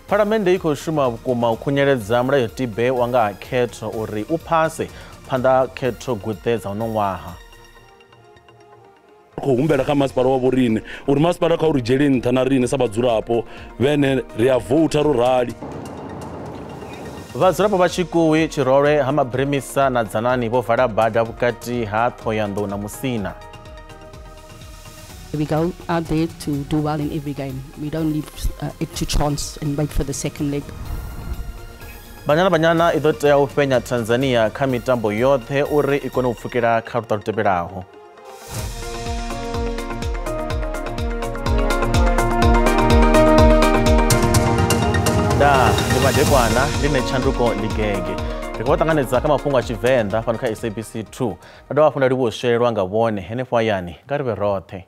Phalamennde i khou shuma vhukuma u khunyeledza mulayotibe wa nga ha khetho uri u phase phanḓa khetho guṱe dza uno ṅwaha. Khou humbela kha masipala wa vhorine uri masipala kha uri dzhiele nṱha na riṋe sa vhadzulapo vhene ri a voutha ro rali. Vhadzulapo vha Tshikuwi, Tshirolwe, ha Mabrimisa na Dzanani vho vala bada vhukati ha Thohoyandou na Musina. We go out there to do well in every game. We don't leave it to chance and wait for the second leg. Banyana Banyana i ḓo tea u fhenya Tanzania kha mitambo yoṱhe uri i kone u pfukela kha luṱa lu tevhelaho. Nda ndi madekwana ndi ne tshanduko ligege. Ri khou ṱanganedza kha mafhungo a Tshivenḓa fhano kha SABC 2. Nda dovha hafhu nda livhuwa u swelelwa nga vhone henefho hayani nga ri vhe roṱhe.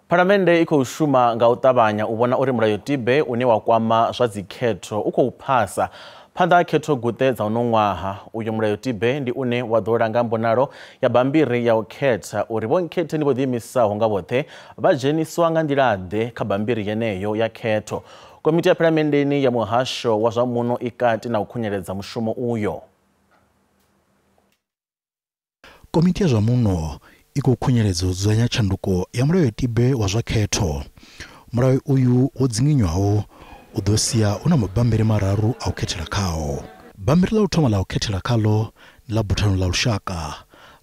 Phalamennde i khou shuma nga u ṱavhanya u vhona uri mulayotibe une wa kwama zwa dzikhetho u khou phasa phanḓa ha khetho guṱe dza uno ṅwaha. Uyo mulayotibe ndi une wa ḓo langa mbonalo ya bambiri ya u khetha uri vhonkhetheni vho ḓiimisaho nga vhoṱhe vha dzheniswa nga nḓila-ḓe kha bambiri yeneyo ya khetho. Komiti ya Phalamenndeni ya muhasho wa zwa muno i kati na u khunyeledza mushumo uyo. Komiti ya zwa muno i khou khunyeledza u dzudzanya tshanduko ya mulayotibe wa zwa khetho. Mulayo uyu wo dzinginywaho u ḓo sia hu na mabambiri mararu a u khethela khao. Bambiri ḽa u thoma ḽa u khethela khaḽo ndi ḽa buthano ḽa lushaka,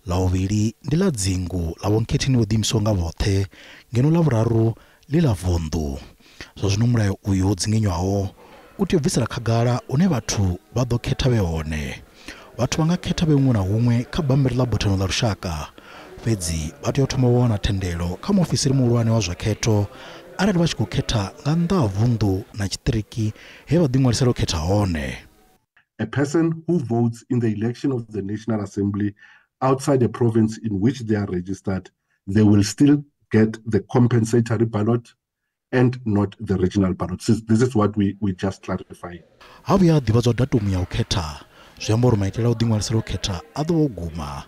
ḽa vhuvhili ndi ḽa dzingu ḽa vhonkhetheni vho ḓiimisaho nga vhoṱhe, ngeno ḽa vhuraru ḽi ḽa vunḓu. Zwa zwino mulayo uyu wo dzinginywaho u tea u bvisela khagala hune vhathu vha ḓo khetha vhe hone. Vhathu vha nga khetha vhe huṅwe na huṅwe kha bambiri ḽa buthano ḽa lushaka, fhedzi vha tea u thoma vha wana thendelo kha muofisiri muhulwane wa zwa khetho arali vha tshi khou khetha nga nnḓa ha vunḓu na tshiṱiriki he vha ḓiṅwalisela u khetha hone. A person who votes in the election of the National Assembly outside the province in which they are registered, they will still get the compensatory ballot and not the regional ballot. This is what we just clarify. Ha vhuya ḓivhadzwa datumu ya u khetha, zwi amba uri maitele a u ḓiṅwalisela u khetha a ḓo vha o guma.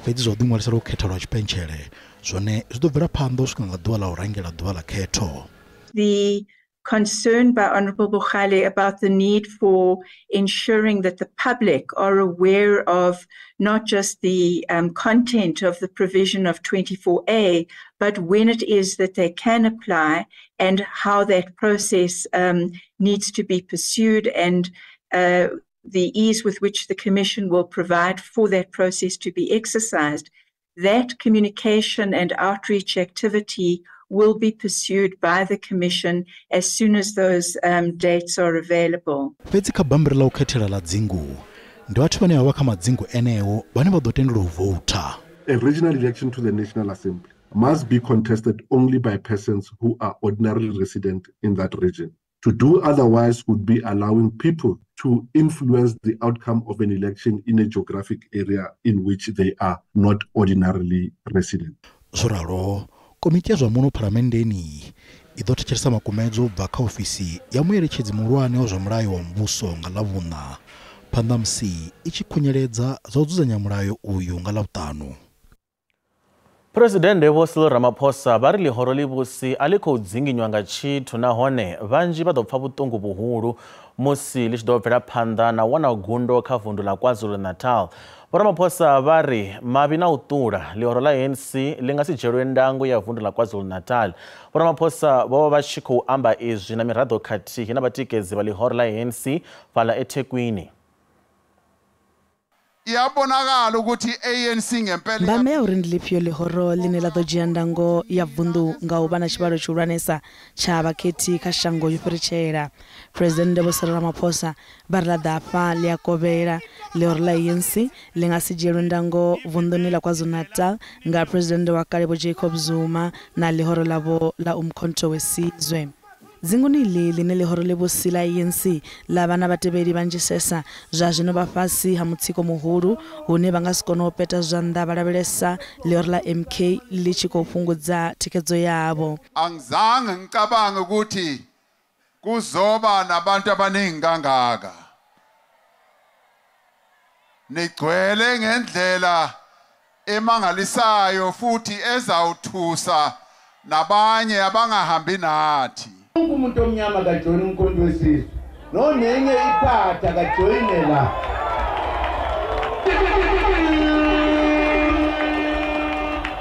Fhedzi zwa u ḓiṅwalisela u khetha lwa tshipentshele zwone zwi ḓo bvela phanḓa u swika nga ḓuvha ḽa u rangela ḓuvha ḽa khetho. The concern by Honourable Bogale about the need for ensuring that the public are aware of not just the content of the provision of 24A, but when it is that they can apply and how that process needs to be pursued and the ease with which the Commission will provide for that process to be exercised. That communication and outreach activity will be pursued by the Commission as soon as those dates are available. Fhedzi kha bambiri ḽa u khethela ḽa dzingu, ndi vhathu vhane vha vha kha madzingu eneo vhane vha ḓo tendelwa u voutha. A regional election to the National Assembly must be contested only by persons who are ordinarily resident in that region. To do otherwise would be allowing people to influence the outcome of an election in a geographic area in which they are not ordinarily resident. Zwo ralo, komiti ya zwa muno phalamenndeni i ḓo thetshelesa makumedzo u bva kha ofisi ya mueletshedzi muhulwane wa zwa mulayo wa muvhuso nga Ḽavhuṋa, phanḓa musi i tshi khunyeledza zwa u dzudzanya mulayo uyu nga Ḽavhuṱanu. Phresidennde Vho Cyril Ramaphosa vha ri ḽihoro ḽivhusi a ḽi khou dzinginywa nga tshithu nahone vhanzhi vha ḓo pfa vhuṱungu vhuhulu musi ḽi tshi ḓo bvela phanḓa na u wana gundo kha vundu ḽa KwaZulu-Natal. Vho Ramaphosa vha ri mavhi na u ṱula ḽihoro ḽa ANC ḽi nga si dzhielwe ndango ya vundu ḽa KwaZulu-Natal. Vho Ramaphosa vho vha vha tshi khou amba izwi na miraḓo khathihi na vhatikedzi vha ḽihoro ḽa ANC fhaḽa eThekwini. Iyabonakala ukuthi ANC ngempela Mbame ya uri ndi ḽifhio ḽihoro ḽine ḽa ḓo dzhia ndango ya vunḓu nga u vha na tshivhalo tshihulwanesa tsha vhakhethi kha shango yo fhiritshela. Phresidennde Vho Cyril Ramaphosa vha ri ḽa ḓa afha ḽi a kovhela. Ḽihoro ḽa ANC ḽi nga si dzhielwe ndango vunḓuni ḽa KwaZulu-Natal nga Phresidennde wa kale Vho Jacob Zuma na ḽihoro ḽavho ḽa Umkhonto we Sizwe. Dzinguni iḽi ḽine ḽihoro ḽivhusi ḽa ANC ḽa vha na vhatevheli vhanzhisesa zwa zwino vha fhasi ha mutsiko muhulu hune vha nga si kone u peta zwanḓa vha lavhelesa ḽihoro ḽa MK ḽi tshi khou fhungudza thikhedzo yavho. Angizange ngicabange ukuthi kuzoba nabantu abaningi kangaka. Nigcwele ngendlela emangalisayo futhi ezawuthusa nabanye abangahambi nathi. Wonke umuntu omnyama kajoyine uMkhonto weSizwe, nonenye iphatha kajoyine la.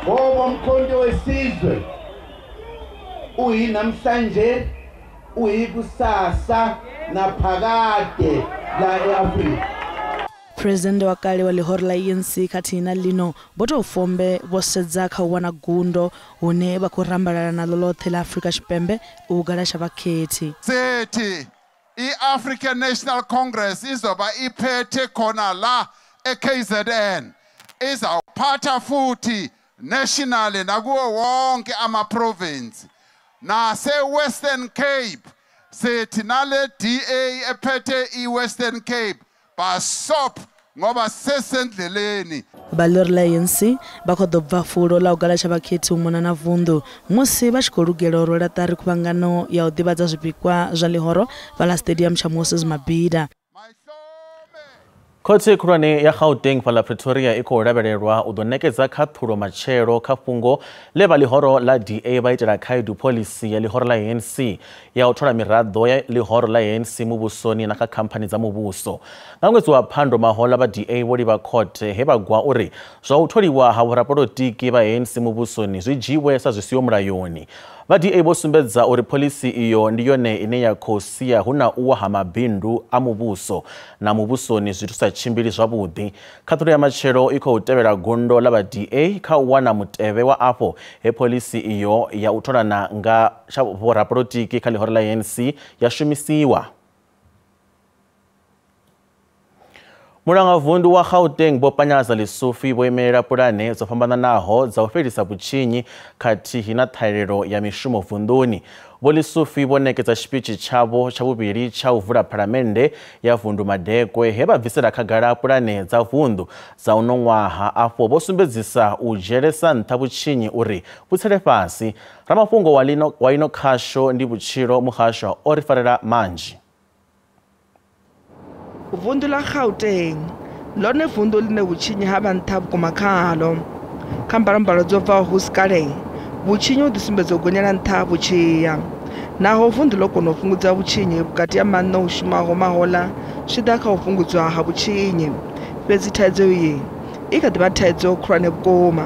Ngoba uMkhonto weSizwe uyinamhlanje, uyikusasa naphakade la eAfrika. President wa kale wa ḽihoro ḽa ANC khathihi na ḽino vho tou fombe vho sedza kha u wana gundo hune vha khou rambalala naḽo ḽoṱhe ḽa Afrika Tshipembe u galasha vhakhethi. Sithi i-African National Congress izoba iphethe khona la e-KZN, izawuphatha futhi nationally nakuwo wonke ama-province nase-Western Cape. Sithi nale DA ephethe i-Western Cape basop ngoba sesendleleni. Vha ḽihoro ḽa ANC vha khou ḓo bva fulo ḽa u galasha vhakhethi u mona na vunḓu musi vha tshi khou lugela u rwela ṱari khuvhangano ya u ḓivhadza zwipikwa zwa ḽihoro fhaḽa stadium tsha Moses Mabhida. Khothe khulwane ya Gauteng fhaḽa Pretoria i khou lavhelelwa u ḓo ṋekedza khaṱhulo matshelo kha fhungo ḽe vha ḽihoro ḽa DA vha itela khaedu phoḽisi ya ḽihoro ḽa ANC ya u thola miraḓo ya ḽihoro ḽa ANC muvhusoni na kha khamphani dza muvhuso. Nga ṅwedzi wa Phando mahoḽa vha DA vho livha khothe he vha gwa uri zwa u tholiwa ha vhorapolotiki vha ANC muvhusoni zwi dzhiwe sa zwi siho mulayoni. Vha DA vho sumbedza uri phoḽisi iyo ndi yone ine ya khou sia hu na u wa ha mabindu a muvhuso na muvhusoni zwithu sa tshimbili zwavhuḓi. Khaṱhulo ya matshelo i khou tevhela gundo ḽa vha DA kha u wana mutevhe wa afho he phoḽisi iyo ya u tholana nga vhorapolotiki kha ḽihoro ḽa ANC ya shumisiwa. Mulangavundu wa Gauteng Vho Panyaza Lesufi vho imelela pulane dzo fhambananaho dza u fhelisa vhutshinyi khathihi na ṱhahelelo ya mishumo vunḓuni. Vho Lesufi vho ṋekedza tshipitshi tshavho tsha vhuvhili tsha u vula phalamennde ya vundu Madekwe he vha bvisela khagala pulane dza vundu dza uno ṅwaha. Afho vho sumbedzisa u dzhielesa nṱha vhutshinyi uri vhu tsele fhasi. Ramafhungo wa ino khasho ndi Vhutshilo Muhasho o ri farela manzhi. Vundu ḽa Gauteng ḽone vundu ḽine vhutshinyi ha vha nṱha vhukuma khalo. Kha mbalombalo dzo bvaho hu si kale, vhutshinyi hu ḓi sumbedza u gonyela nṱha vhu tshi ya. Naho vundu ḽo kona u fhungudza vhutshinyi vhukati ha maṋa u shumaho mahoḽa zwi ḓa kha u fhungudzwa ha vhutshinyi, fhedzi thaidzo iyi i kha ḓi vha thaidzo khulwane vhukuma.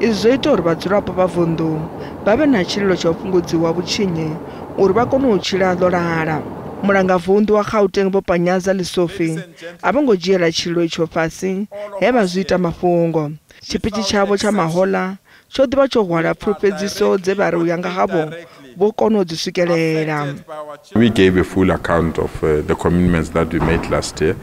Izwi zwo ita uri vhadzulapo vha vundu vha vhe na tshililo tsha u fhungudziwa vhutshinyi uri vha kone u tshila ḽo lala. Mulangavundu wa Gauteng Vho Panyaza Lesufi a vho ngo dzhiela tshililo itsho fhasi he vha zwi ita mafhungo. Tshipitshi tshavho tsha mahoḽa tsho ḓivha tsho hwala pfulufhedziso dze vha ri u ya nga havho vho kona u dzi swikelela. We gave a full account of the commitments that we made last year.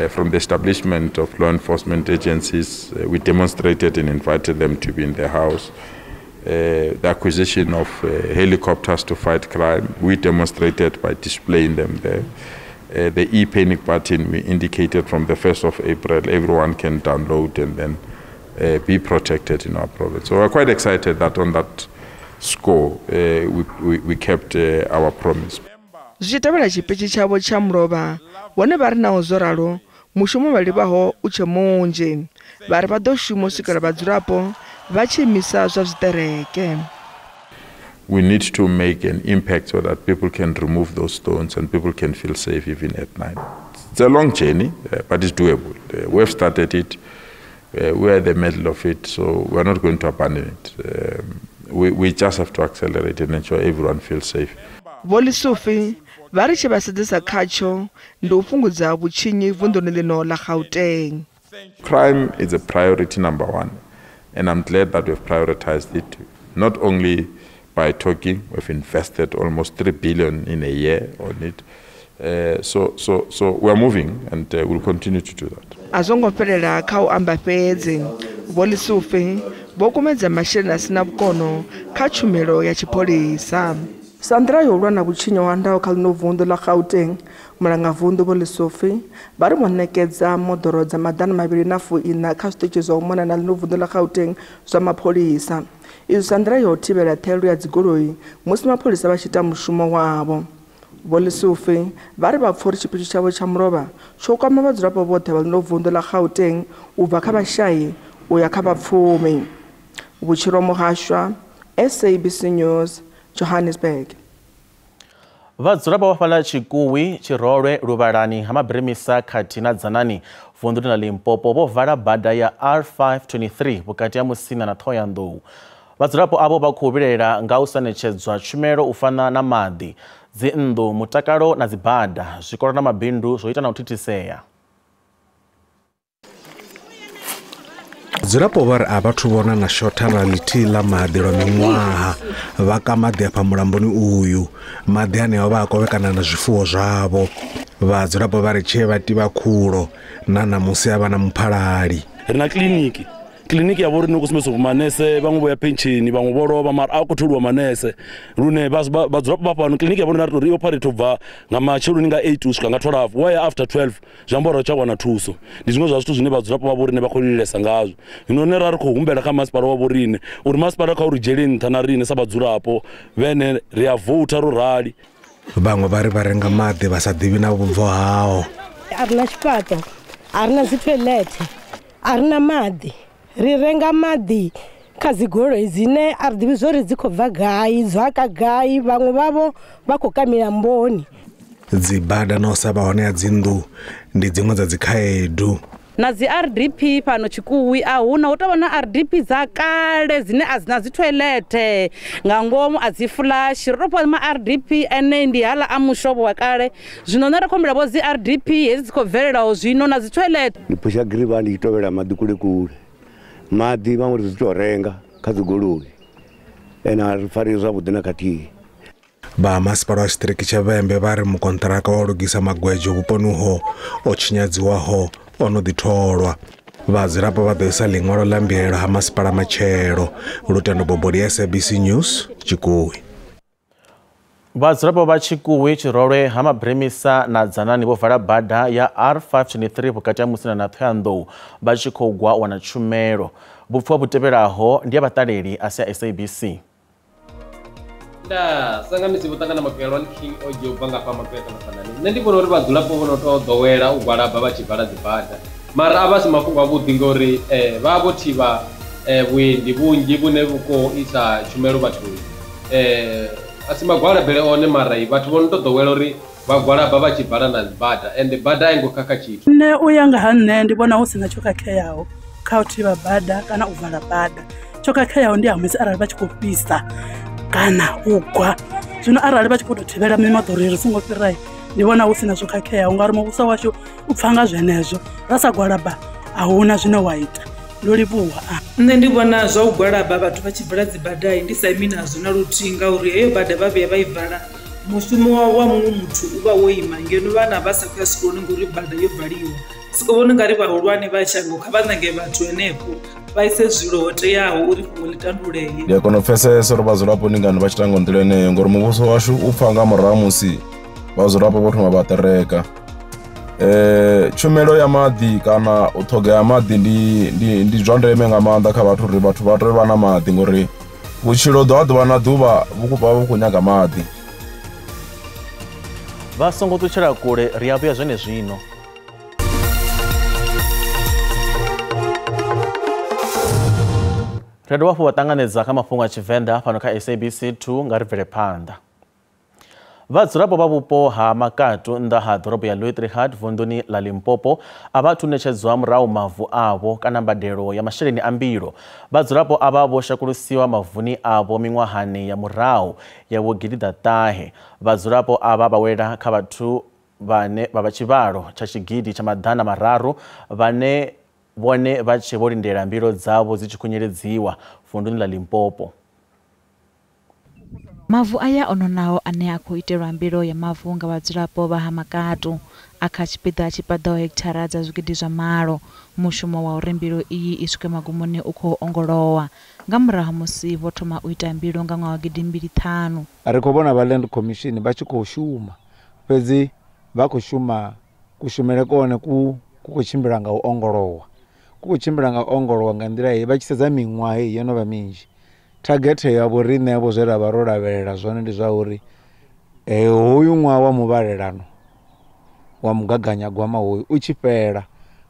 From the establishment of law enforcement agencies, we demonstrated and invited them to be in the house. The acquisition of helicopters to fight crime, we demonstrated by displaying them there. The e-panic button, we indicated from the 1st of April, everyone can download and then be protected in our province. So we're quite excited that on that score, we kept our promise. Zwi tevhela tshipitshi tshavho tsha mulovha, vhone vha ri naho zwo ralo, mushumo vha livhaho u tshe munzhi. Vha ri vha ḓo shuma u swikela vhadzulapo vha tshi imisa zwa zwiṱereke. We need to make an impact so that people can remove those stones and people can feel safe even at night. It's a long journey, but it's doable. We have started it. We are in the middle of it, so we're not going to abandon it. We just have to accelerate and ensure everyone feels safe. Vho Lesufi vha ri tshi vha sedzesa khatsho ndi u fhungudza vhutshinyi vunḓuni ḽino ḽa Gauteng. Crime is a priority number one, and I'm glad that we've prioritized it, not only by talking, we've invested almost 3 billion in a year on it. So we're moving, and we'll continue to do that. A zwo ngo fhelela kha u amba fhedzi. Vho Lesufi vho kumedza masheleni a sina vhukono kha tshumelo ya tshipholisa. Sa nḓila yo lwa na vhutshinyi ho andaho kha ḽino vunḓu ḽa Gauteng, mulangavunḓu Vho Lesufi vha ri vho ṋekedza moḓoro dza 214 kha zwiṱitshi zwa u mona na ḽino vunḓu ḽa Gauteng zwa mapholisa. Izwi sa nḓila ya u thivhela ṱhahelelo ya dzigoloi musi mapholisa vha tshi ita mushumo wavho. Vho Lesufi vha ri vha pfa uri tshipitshi tshavho tsha mulovha tsho kwama vhadzulapo vhoṱhe vha ḽino vunḓu ḽa Gauteng u bva kha vhashai u ya kha vhapfumi. Vhutshilo Muhashwa, SABC News, Johannesburg. Vhadzulapo vha fhaḽa Tshikuwi, Tshirolwe, Luvhalani ha Mabiremisa khathihi na Dzanani vunḓuni ḽa Limpopo vho vala bada ya R523 vhukati ha Musina na Ṱhohoyanḓou. Vhadzulapo avho vha khou vhilaela nga u sa ṋetshedzwa tshumelo u fana na maḓi, dzinnḓu, mutakalo na dzibada. Zwikolo na mabindu zwo ita na u thithisea. Vhadzulapo vha ri a vhathu vhona na shotha na ḽithihi ḽa maḓi lwa miṅwaha vha ka maḓi afha mulamboni uyu. Maḓi aneo vha a kovhekana na zwifuwo zwavho. Vhadzulapo vha ri tshee vha tivha khulo na ṋamusi a vha na muphalali. Ri na kiḽiniki. Kiḽiniki ya vho riṋe ku sumbedza uri manese vhaṅwe vho ya pensheni, vhaṅwe vho lovha, mara a khou tholiwa manese lune vhadzulapo vha fhano kiḽiniki ya vho riṋe ri tou ri i operate u bva nga matsheloni nga 8 u swika nga 12, wa ya after 12 zwi amba uri a tsha wana thuso. Ndi zwiṅwe zwa zwithu zwine vhadzulapo vha vho riṋe vha khou lilesa ngazwo. Zwino nṋe ra ri khou humbela kha masipala wa vho riṋe uri masipala kha u ri dzhiele nṱha na riṋe sa vhadzulapo vhene ri a voutha ro rali. Vhaṅwe vha ri vha renga maḓi vha sa ḓivhi na vhubvo hao. A ri na tshifhaṱo, a ri na dzi toilet, a ri na maḓi. Ri renga maḓi kha dzigoloi dzine a ri ḓivhi zwori dzi khou bva gai, dzo aka gai, vhaṅwe vhavho vha khou ka milamboni. Dzibada na u sa vha hone ha dzinnḓu ndi dziṅwe dza dzikhaedu. Na dzi RDP fhano Tshikuwi a huna, hu tou vha na RDP dza kale dzine a dzi na dzi toilet nga ngomu, a dzi flash. Ro tou fhiwa ma RDP ene ndi haḽa a mushovho wa kale. Zwino nṋe ri khou humbela vho dzi RDP hedzi dzi khou bvelelaho zwino na dzi toilet. Ndi phusha girivha ndi tshi tovhela maḓi kule kule. Maḓi vhaṅwe ri zwi tou renga kha dzigoloi ene a ri fariwi zwavhuḓi na khathihi. Vha masipala wa tshiṱiriki tsha Vhembe vha ri mukonṱiraka wa u lugisa magwedzho vhuponi uho o tshinyadziwaho o no ḓi tholwa. Vhadzulapo vha ḓo isa ḽiṅwalo ḽa mbilaelo ha masipala matshelo. Lutendo Bobodi, SABC News, Tshikuwi. Vhadzulapo vha Tshikuwi, Tshirolwe ha Mabiremisa na Dzanani vho vala bada ya R523 vhukati ha Musina na Ṱhohoyanḓou vha tshi khou gwa u wana tshumelo. Vhupfiwa vhu tevhelaho ndi ya vhaṱaleli a si ya SABC. Nda sanga misi vho ṱangana mafheloni King o dzhia u bva nga fha mafhelo kana fanani. Nṋe ndi vhona uri vhadzulapo vho no tou ḓowela u gwalaba vha tshi vala dzibada, mara a vha si mafhungo avhuḓi ngori vha vho thivha vhuendi vhunzhi vhune vhu khou isa tshumelo vhathuni. A si magwalabele one, mara vhathu vho no tou ḓowela uri vha gwalaba vha tshi vala na dzibada, ende bada a i ngo khakha tshithu. Nṋe u ya nga ha nṋe ndi vhona hu si na tsho khakheaho kha u thivha bada kana u vala bada. Tsho khakheaho ndi ha musi arali vha tshi khou fhisa kana u gwa. Zwino arali vha tshi khou tou thivhela mimoḓoro ri songo fhira, ndi vhona hu si na zwo khakheaho ngauri muvhuso washu u pfha nga zwenezwo. Ra sa gwalaba a huna zwine wa ita. Ndo livhuwa. Nṋe ndi vhona zwa u gwalaba vhathu vha tshi vala dzibada ndi sa imi nazwo na luthihi, ngauri heyo bada vha vhuya vha i vala mushumo wa muṅwe muthu u vha wo ima, ngeno vhana vha sa khou ya tshikoloni ngori bada yo valiwa. Siko vhona ungari vhahulwane vha shango kha vha nange vhathu henefho vha ise zwilo ho teaho uri fhungo ḽi tanduleye. Ndi a kona u pfesesa uri vhadzulapo ndi ngani vha tshi tanga nḓila yeneyo, ngori muvhuso washu u pfha nga murahu musi vhadzulapo vho thoma vha ṱereka. Tshumelo ya maḓi kana u ṱhogea maḓi ndi zwa ndeme nga maanḓa kha vhathu uri vhathu vha tea u vha na maḓi, ngori vhutshilo ḓo ḓuvha na ḓuvha vhu khou vha vhu khou nyaga maḓi. Vha songo ṱutshela kule, ri a vhuya zwenezwino. Ri dovha hafhu vha ṱanganedza kha mafhungo a Tshivenḓa fhano kha SABC 2 nga ri bvele phanḓa. Vhadzulapo vha vhupo ha Makatu nnḓa ha ḓorobo ya Louis-Trichardt vunduni ḽa Limpopo a vha athu ṋetshedzwa murahu mavu avho kana mbadelo ya masheleni a mbilo. Vhadzulapo avha vho shakulusiwa mavuni avho miṅwahani ya murahu ya vho 2000. Vhadzulapo avha vha wela kha vhathu vhane vha vha tshivhalo tsha 300,000 vhane vhone vha tshe vho lindela mbilo dzavho dzi tshi khunyeledziwa vunduni ḽa Limpopo. Mavu aya ononaho ane a khou itelwa mbilo ya mavu nga vhadzulapo vha ha Makatu a kha tshipiḓa tshi paḓaho hekithara dza 8,000. Mushumo wa uri mbilo iyi i swike magumoni u khou ongolowa nga murahu ha musi vho thoma u ita mbilo nga ṅwaha wa 2005. Ri khou vhona vha Land Commission vha tshi khou shuma, fhedzi vha khou shuma kushumele kone ku khou tshimbila nga u ongolowa. Ku khou tshimbila nga u ongolowa nga nḓila heyi vha tshi sedza miṅwaha heyi yo no vha minzhi. Target ya vho riṋe vho zwe ra vha ro lavhelela zwone ndi zwa uri hoyu ṅwaha wa muvhalelano wa mugaganyagwama hoyu u tshi fhela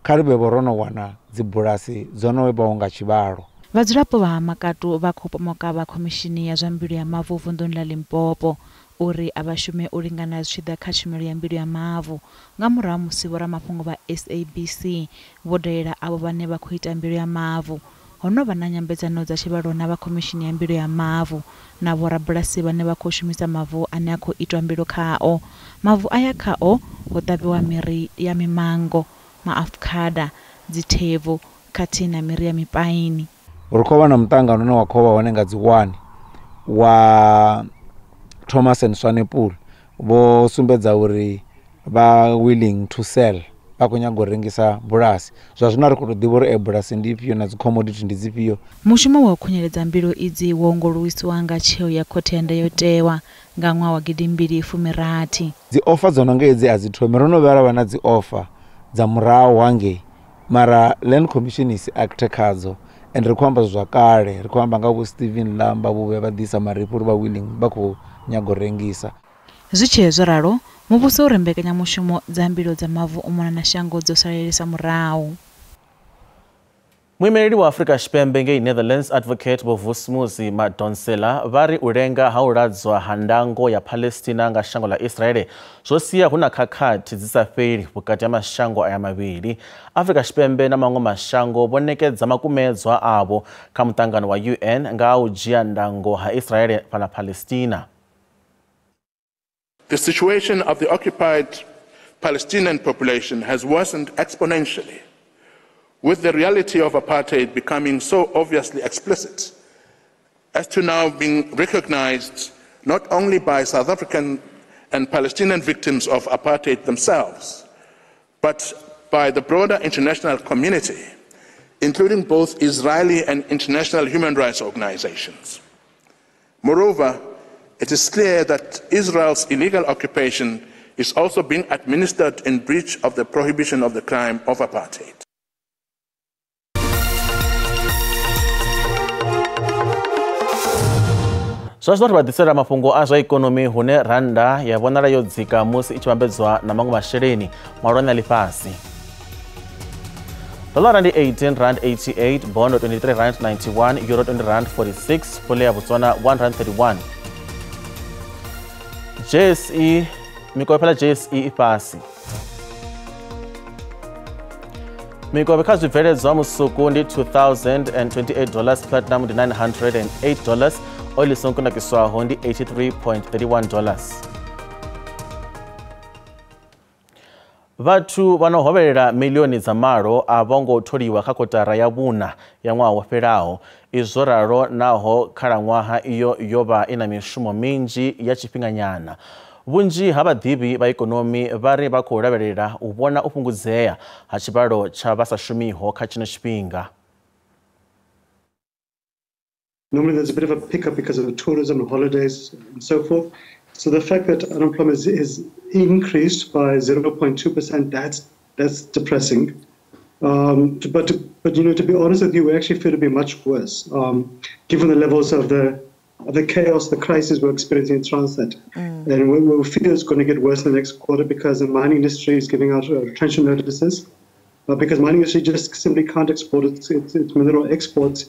kha ri vhe vho ro no wana dzibulasi dzo no vhaho nga tshivhalo. Vhadzulapo vha Makatu vha khou pomoka vha khomishini ya zwa mbilo ya mavu vunduni ḽa Limpopo uri a vha shume u lingana zwi tshi ḓa kha tshumelo ya mbilo ya mavu. Nga murahu musi vhoramafhungo vha SABC vho dalela avho vhane vha khou ita mbilo ya mavu, ho no vha na nyambedzano dza tshivhalo na vha khomishini ya mbilo ya mavu na vhorabulasi vhane vha khou shumisa mavu ane a khou itwa mbilo khao. Mavu aya khao ho ṱavhiwa miri ya mimango, maafukhada, dzithevhu khathihi na miri ya mipaini. Ri khou vha na muṱangano une wa khou vha hone nga dzi 1 wa Thomas and Swanepoel, vho sumbedza uri vha willing to sell, vha khou nyaga u rengisa bulasi. Zwa zwino ri khou tou ḓivha uri bulasi ndi ifhio na dzi commodity ndi dzifhio. Mushumo wa u khunyeledza mbilo idzi wo ongolowiswa nga tsheo ya khothe ya ndayotewa nga ṅwaha wa 2016. Dzi ofa dzo no nga hedzi a dzi thomi, ro no vhuya ra vha na dzi ofa dza murahu hangei, mara Land Commission isi acte khadzo. And ri khou amba zwa kale, ri khou amba nga vho Stephen Lamba vho vhuya vha ḓisa marifhi uri vha willing, vha khou nyaga u rengisa. Zwi tshee zwo ralo, muvhuso uri mbekanyamushumo dza mbilo dza mavu u mona na shango dzo salelesa murahu. Muimeleli wa Afrika Tshipembe ngei Netherlands, Advocate Vho Vusimuzi Madonsela, vha ri u lenga ha u ladzwa ha ndango ya Palestina nga shango ḽa Israele zwo sia hu na khakhathi dzi sa fheli vhukati ha mashango aya mavhili. Afrika Tshipembe na maṅwe mashango vho ṋekedza makumedzwa avho kha muṱangano wa UN nga ha u dzhia ndango ha Israele fhaḽa Palestina. The situation of the occupied Palestinian population has worsened exponentially, with the reality of apartheid becoming so obviously explicit as to now being recognized not only by South African and Palestinian victims of apartheid themselves, but by the broader international community, including both Israeli and international human rights organizations. Moreover, it is clear that Israel's illegal occupation is also being administered in breach of the prohibition of the crime of apartheid. Zwa zwino ri vha ḓisela mafhungo a zwa ikonomi hune randa ya vhonala yo dzika musi i tshi vhambedzwa na maṅwe masheleni mahulwane a ḽifhasi. Dollar ndi 18.88, bondo 23.91, euro 20.46, pula ya Botswana 1.31. JSE mikovhe fhala JSE i fhasi. Mikovhe kha zwibveledzwa musuku ndi $2,028, platinum ndi $908, oil songo kunakiswaho ndi $83.31. Vhathu vha no hovhelela milioni dza malo a vho ngo tholiwa kha kotara ya vhuna ya ṅwaha wo fhelaho. Izwo ralo naho khalaṅwaha iyo yo vha i na mishumo minzhi ya tshifhinganyana. Vhunzhi ha vhaḓivhi vha ikonomi vha ri vha khou lavhelela u vhona u fhungudzea ha tshivhalo tsha vha sa shumiho kha tshino tshifhinga. Normally there's a bit of a pickup because of the tourism and holidays and so forth. So the fact that unemployment is increased by 0.2%, that's depressing. But you know, to be honest with you, we actually feel to be much worse, given the levels of the chaos, the crisis we're experiencing in Transnet. And we feel it's going to get worse in the next quarter because the mining industry is giving out retrenchment notices, because mining industry just simply can't export its mineral exports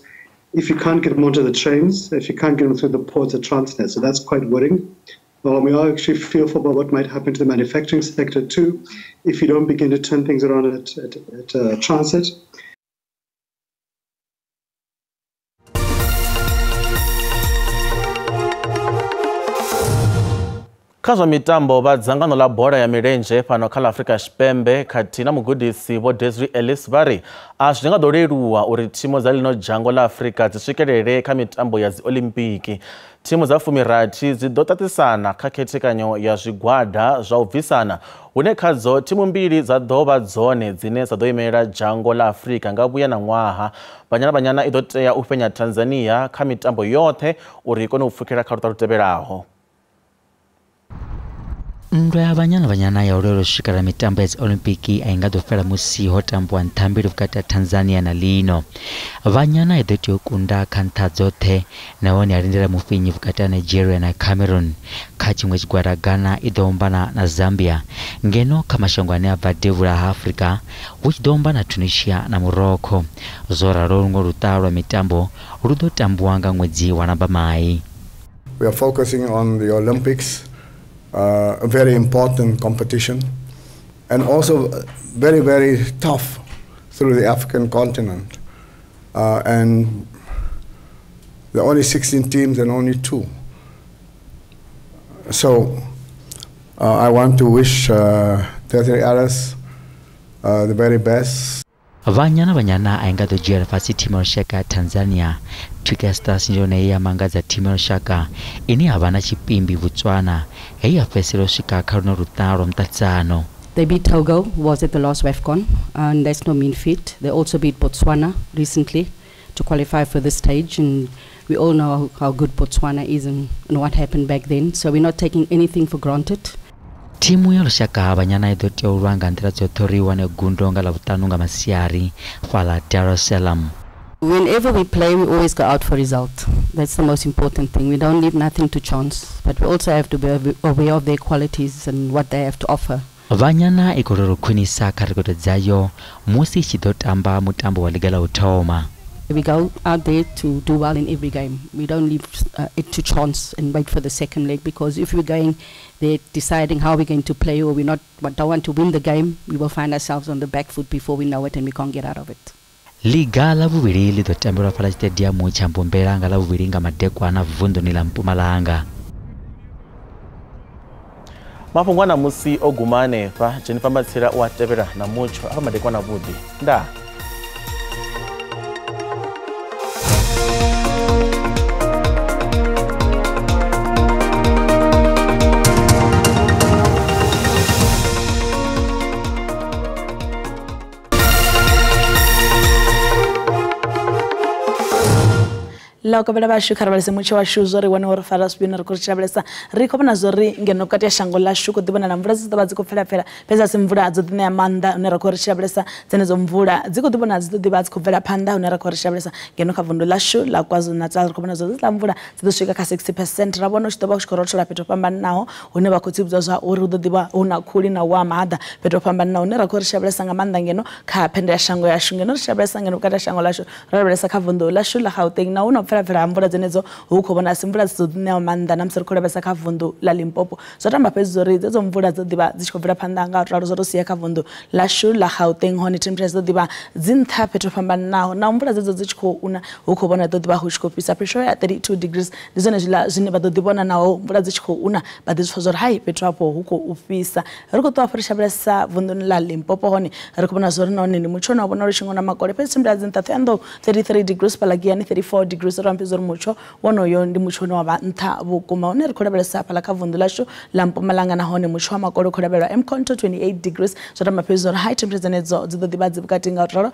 if you can't get them onto the trains, if you can't get them through the ports at Transnet. So that's quite worrying. We are actually fearful about what might happen to the manufacturing sector too, if you don't begin to turn things around at Transit. Kha zwa mitambo vha dzangano ḽa bola ya milenzhe fhano kha ḽa Afrika Tshipembe khathihi na mugudisi Vho Desiree Ellis vha ri a zwi nga ḓo leluwa uri thimu dza ḽino dzhango ḽa Afrika dzi swikelele kha mitambo ya dzi Olimpiki. Thimu dza 16 dzi ḓo ṱaṱisana kha khethekanyo ya zwigwada zwa u bvisana hune khadzo thimu mbili dza ḓo vha dzone dzine dza ḓo imela dzhango ḽa Afrika nga vhuya na ṅwaha. Banyana Banyana i ḓo tea u fhenya Tanzania kha mitambo yoṱhe uri i kone u pfukela kha luṱa lu tevhelaho. Nndwa ya Banyana Banyana ya u lwela u swikela mitambo ya dzi Olimpiki a i nga ḓo fhela musi ho tambiwa nṱha mbili vhukati ha Tanzania na Lino. Banyana i ḓo tea u kunda kha nṱha dzoṱhe nahone ya lindela mufhenyi vhukati ha Nigeria na Cameroon. Kha tshiṅwe tshigwada Ghana i ḓo ombana na Zambia, ngeno kha mashango ane a bva devhula ha Afrika hu tshi ḓo ombana Tunisia na Morocco. Zwo ralo luṅwe luṱa lwa mitambo lu ḓo tambiwa nga ṅwedzi wa Lambamai. We are focusing on the Olympics. a very important competition, and also very, very tough through the African continent. And there are only 16 teams and only 2. So I want to wish Tertiary Arrows the very best. Banyana Banyana a i nga ḓo dzhiela fhasi thimu ya lushaka ya Tanzania. Twiga Stars ndi yone ye ya mangadza thimu ya lushaka ine ya vha na tshipimbi Botswana he ya fhedzisela u swika kha luno luṱa lwa muṱaṱisano. They beat Togo, was at the last WAFCON, and that's no mean feat. They also beat Botswana recently to qualify for this stage, and we all know how good Botswana is and what happened back then, so we're not taking anything for granted. Thimu ya lushaka Banyana i ḓo tea u lwa nga nḓila dzoṱhe uri i wane gundo nga Ḽavhuṱanu nga masiari fhaḽa Dar es Salaam. Whenever we play, we always go out for result. That's the most important thing. We don't leave nothing to chance, but we also have to be aware of their qualities and what they have to offer. Banyana i khou lwela u khwinisa kha rekodo dzayo musi i tshi ḓo tamba mutambo wa liga ḽa u thoma. We go out there to do well in every game. We don't leave it to chance and wait for the second leg, because if we're going there deciding how we're going to play or we not don't want to win the game, we will find ourselves on the back foot before we know it and we can't get out of it. Liga ḽa vhuvhili ḽi ḓo tambelwa fhaḽa tshitediamu tsha Mbombela nga Ḽavhuvhili nga madekwana vunḓuni ḽa Mpumalanga. Mafhungo a ṋamusi o guma hanefha. Jennifer Matsila u a tevhela na mutsho afha madekwana avhuḓi. Ndaa. La kovhela vhashu kha ri mutsho washu zwo ri wane uri fara zwifhio ri khou ri lavhelesa ri khou vhona zwo ri ngeno vhukati ha shango ḽashu khou ḓi vhonala mvula dzi ḓo vha dzi khou pfela fhedzi a si mvula dzo ḓi ṋea maanḓa hune ra khou ri lavhelesa dzenedzo mvula dzi khou ḓi vhona dzi ḓo ḓi vha dzi khou bvela phanḓa hune ra khou ri lavhelesa ngeno kha vundu ḽashu ḽa KwaZulu-Natal ri khou vhona zwo ri dziḽa mvula dzi ḓo swika kha 60% ra vhona u tshi ḓo vha u tshi khou rothola fhethu ho fhambananaho hune vha khou tsivhudzwa zwa uri hu ḓo ḓi vha hu na khuli na u wa mahaḓa fhethu ho fhambananaho hune ra khou ri lavhelesa nga maanḓa ngeno kha phenda ya shango yashu ngeno ri lavhelesa ngeno vhukati ha shango ḽashu ro lavhelesa kha vundu ḽashu ḽa Gauteng na hu na pfela mvula dzenedzo hu khou vhona si mvula dzi dzo ṋea maanḓa na musi ri khou lavhelesa kha vundu ḽa Limpopo zwo tamba fhedzi uri dzedzo mvula dzo ḓivha dzi tshi khou bvela phanḓa nga ralo zwo to sia kha vundu ḽashu ḽa Gauteng hone temperatures dzo ḓivha dzi nṱha fhethu ho fhambananaho na mvula dzedzo dzi tshi khou una hu khou vhona ḓo ḓivha hu tshi khou fhisa pressure ya 32 degrees ndi zwone zwiḽa zwine vha ḓo ḓi vhona naho mvula dzi tshi khou una vha ḓi zwi pfa zwa uri hai fhethu hafho hu khou fhisa. Ri khou ṱuwa afho ri lavhelesa vunḓuni ḽa Limpopo hone ri khou vhona zwa uri nahone ndi mutsho une wa vhona uri tshingo na makole fhedzi temperature dzi nṱha Thohoyandou 33 degrees Palagiani 34 degrees ro ambisa uri mutsho wonoyo ndi mutsho une wa vha nṱha vhukuma hune ri khou lavhelesa hafhaḽa kha vunḓu ḽashu ḽa Mpumalanga nahone mutsho wa makole u khou lavhelelwa Mkhonto 28 degrees zwo tamba fhedzi uri high temperature dzenedzo dzi ḓo ḓivha dzi vhukati nga ralo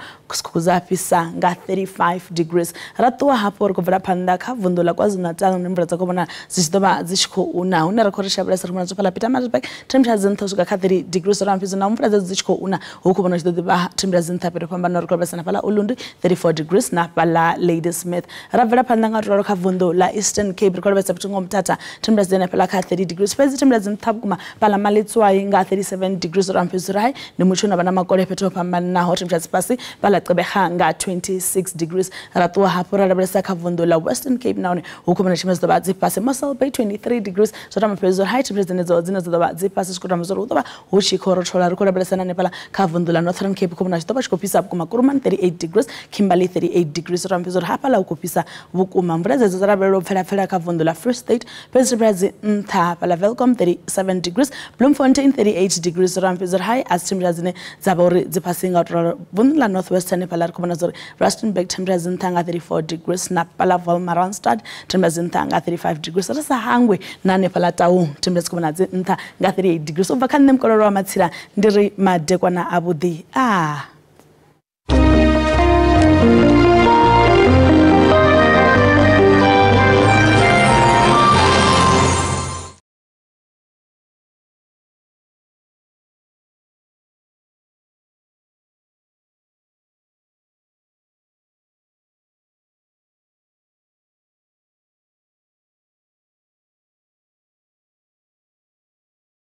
dza fhisa nga 35 degrees. Ra ṱuwa hafho ri khou bvela phanḓa kha vunḓu ḽa KwaZulu-Natal hune mvula dza khou vhona dzi tshi ḓo vha dzi tshi khou una hune ri khou ri lavhelesa ri vhona zwo fhaḽa Pietermaritzburg temperature dzi nṱha u swika kha 30 degrees ro ambisa na mvula dzedzo dzi tshi khou una hu khou vhona tshi ḓo ḓivha temperature dzi nṱha fhethu fhambanaho ri khou lavhelesa na fhaḽa Ulundi 34 degrees na fhaḽa Ladysmith. Ra bvela phanḓa nga ralo kha vunḓu ḽa Eastern Cape ri khou lavhelesa fhethu Mthatha temperature dzi hanefhaḽa kha 30 degrees fhedzi temperature dzi nṱha vhukuma fhaḽa Maletswai nga 37 degrees ro ambisa uri hai ndi mutsho une wa vha na makole fhethu ho fhambananaho temperature dzi fhasi fhaḽa Gqeberha nga 26 degrees. Ra ṱuwa hafhu ra lavhelesa kha vunḓu ḽa Western Cape nahone hu khou vhona tshimedzi ḓo vha dzi fhasi Mossel Bay 23 degrees zwo tamba fhedzi uri hai temperature dzenedzo dzine dza ḓo vha dzi fhasi zwi khou tamba uri hu ḓo vha hu tshi khou rothola. Ri khou lavhelesa na hanefhaḽa kha vunḓu ḽa Northern Cape khou vhona tshi ḓo vha tshi khou fhisa vhukuma Kuruman 38 degrees Kimberley 38 degrees ro ambisa uri hafhaḽa hu khou fhisa vhukuma mvula dzedzo dza lavhelelwa u pfela kha vunḓu ḽa Free State fhedzi temperature dzi nṱha hafhaḽa Welkom 37 degrees Bloemfontein 38 degrees ro ambisa uri hai a si temperature dzine dza vha uri dzi fhasi nga u ralo. Vunḓu ḽa North West hanefhaḽa ri khou vhona uri Rustenburg temperature dzi nṱha nga 34 degrees na fhaḽa Wolmaranstad temperature dzi nṱha nga 35 degrees ri sa hangwe na hanefhaḽa Taung temperature dzi khou vhona dzi nṱha nga 38 degrees. U bva kha nṋe Mukololo wa Matsila ndi ri madekwana avhuḓi.